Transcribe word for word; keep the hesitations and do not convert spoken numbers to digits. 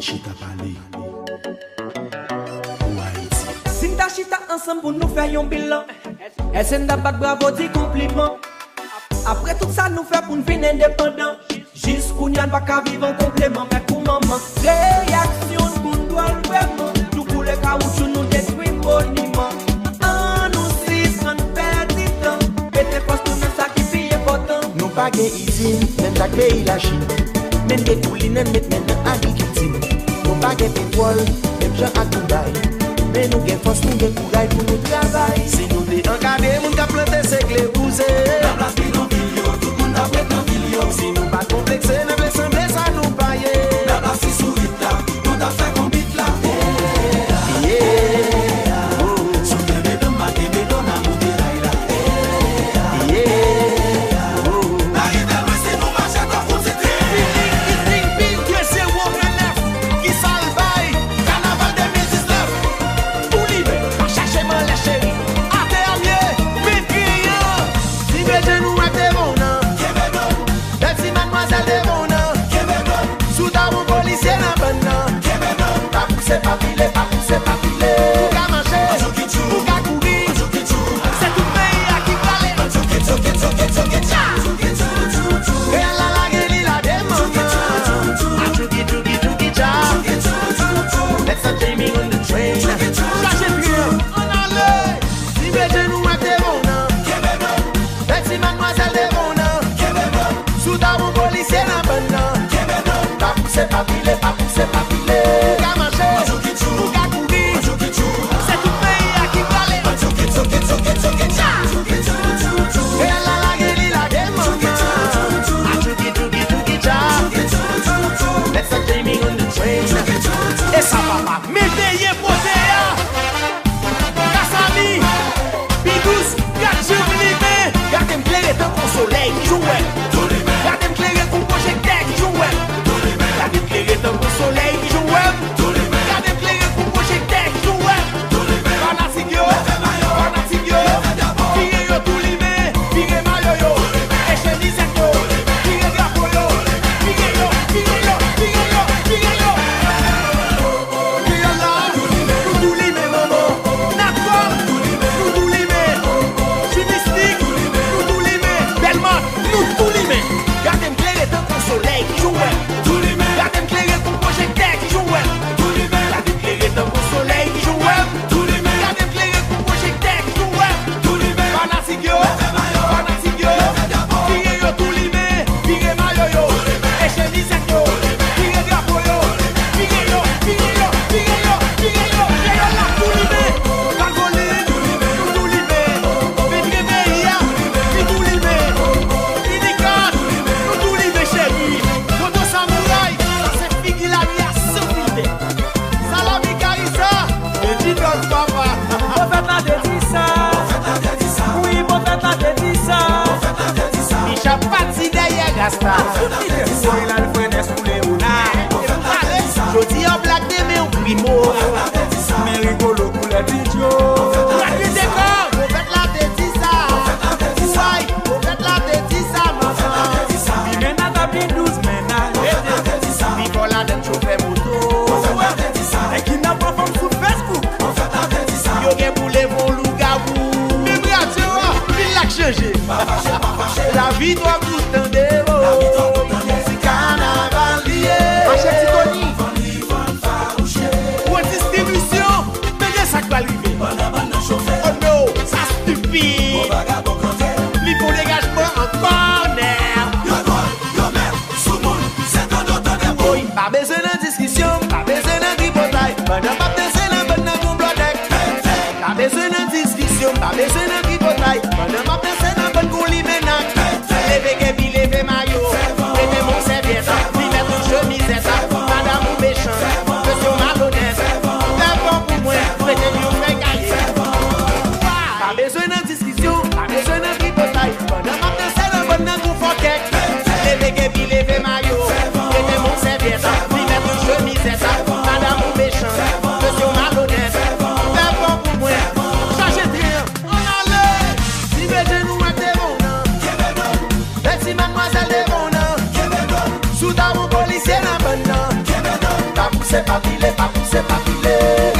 Chita pale pou Ayiti. Si n ta chita ansanm pou nou fè yon bilan, èske n t ap bat bravo, di konpliman? Apre tout sa nou fè pou n vin endepandan, jis kounye a n pa ka viv an konpleman. Men kou manman, reyaksyon n konn dwòl vrèman. Nou boule kawotchou, nou detwi moniman. An nou sispann pèdi tan, mete fòs nou nan sa ki pi enpòtan. Nou pa gen izin, menm jan ak peyi Lachin. Men n gen kou limen, n met men nan agrikilti. Nou pa gen petwòl, menm jan ak Dubai. Men nou gen fòs, nou gen kouraj pou nou travay. Si nou te ankadre moun k ap plante, sekle wouze. Nan plas bidonvil yo, tout moun t ap ret nan vil yo. Si nou pa t konplekse, nan vle sanble sa nou pa ye. Nan plas ti sourit la, nou t ap fè konbit la. Yeah. Oh. Si w kenbe danm, m a kenbe do, n a monte ray la. Yeah. Oh. N a rive lwen, si nou mache twò fon titi. Fini, fini, fini, de zewo a nèf. Kisa l bay? Kanaval de mil diznèf. Tou limen, pa chache m anlè cheri. Atè a m ye, men griyan. Si bezwen nou ak devan w nan. Kenbe do. Bèl ti madmwazèl devan w nan. Kenbe do. Si w ta yon polisye nan bann nan. Kenbe do. Pa pouse, pa pile, pa pouse, pa pile. Ou ka mache, ou ka kouri. Se tout peyi a ki prale. Reyèl la lage li la demann. Atchouki, tchouki, tchouki, tcha. Let's start jamming on the train. Chache tren an, ann ale. Si bezwen nou ak devan w nan. Bèl ti madmwazèl devan w nan. Si w ta yon polisye nan bann nan. Pa pouse, pa pile, pa pouse, pa pile. Ou ka mache, ou ka kouri. Se tout peyi a ki prale. Reyèl la lage li lage manman. Atchouki, tchouki, tchouki, tcha. Let's start jamming on the train. E sa papa, men veye pote a. Kasami, P douz, gad jan m limen. Gade m klere tankou solèy ki jwe. Gade m klere kou pwojektè ki jwe. Gade m klere tankou solèy ki jwe. Gade m klere kou pwojektè ki jwe. Fanatik yo, fanatik yo, vire yo tou limen, vire mayo yo, e chemizèt yo, vire drapo yo, vire yo, vire yo, vire yo, vire yo. Kreyòl la, nou tou limen manman. Natcom, nou tou limen. Jimistik, nou tou limen. Dèlma, nou tou limen. Gade m klere tankou solèy ki jwe. Gade m klere kou pwojektè ki jwe. Gade m klere tankou solèy ki jwe. Gade m klere kou pwojektè ki jwe. Fanatik yo, fanatik yo, vire yo tou limen, vire mayo yo, e chemizèt yo, vire drapo yo, vire yo, vire yo, vire yo, vire yo, kreyòl la tou limen, Valvoline, nou tou limen, Fedre peyi a, li tou limen, Unicard, nou tou limen cheri, Moto Samouray, sa se figi lari a san filtè. Salami Karisa, Edidòs papa. Pwofèt la te di sa. Wi, pwofèt la te di sa. Micha pati dèyè Rasta. Woy la l frè Nès pou Leona. Jodi an blak, demen yon primo. Men rigolo koulè Tidjo. Pwofèt la te di sa. Pwofèt la te di sa. Pwofèt la te di sa, manman. Li men nan tab li douz men nan rete. Li fò ladan chofè moto. Nèg ki nan pran fanm sou Facebook. Yo gen pou leve yon lougawou. Menm radyo a, pil la k chanje. Lavi twò kout tande o. Se kanaval li ye. Mache Ti Tony. Gwo distribisyon. Tande sa k pral rive. Oh no, sa stipid. Li gon degajman an kònè. Yo dwòl, yo mèt, soumoun, se tande w tande m. Woy, pa bezwen nan diskisyon, pa bezwen nan tripotay. Pandan m ap danse nan bann nan gon blòdèk. Pa bezwen nan diskisyon, pa bezwen nan tripotay. Pandan m ap danse nan bann gon limenak. Leve kepi, leve mayo. Mete m yon sèvyèt. Li mèt yon chemizèt. Madanm ou mechan. Mesye w malonèt. Fè bon pou mwen. Mete m yon fèy kaye. Pa bezwen nan diskisyon, pa bezwen nan tripotay. Pandan m ap danse nan bann nan gon fòkèk. Leve kepi, leve mayo. Mete m yon sèvyèt. Li mèt yon chemizèt. Madanm ou mechan. Mesye w malonèt. Fè bon pou mwen. Chache tren an. Ann ale. Si bezwen nou ak devan w nan. Bèl ti madmwazèl devan w nan. Si w ta yon polisye nan bann nan. Pa pouse, Se pa file.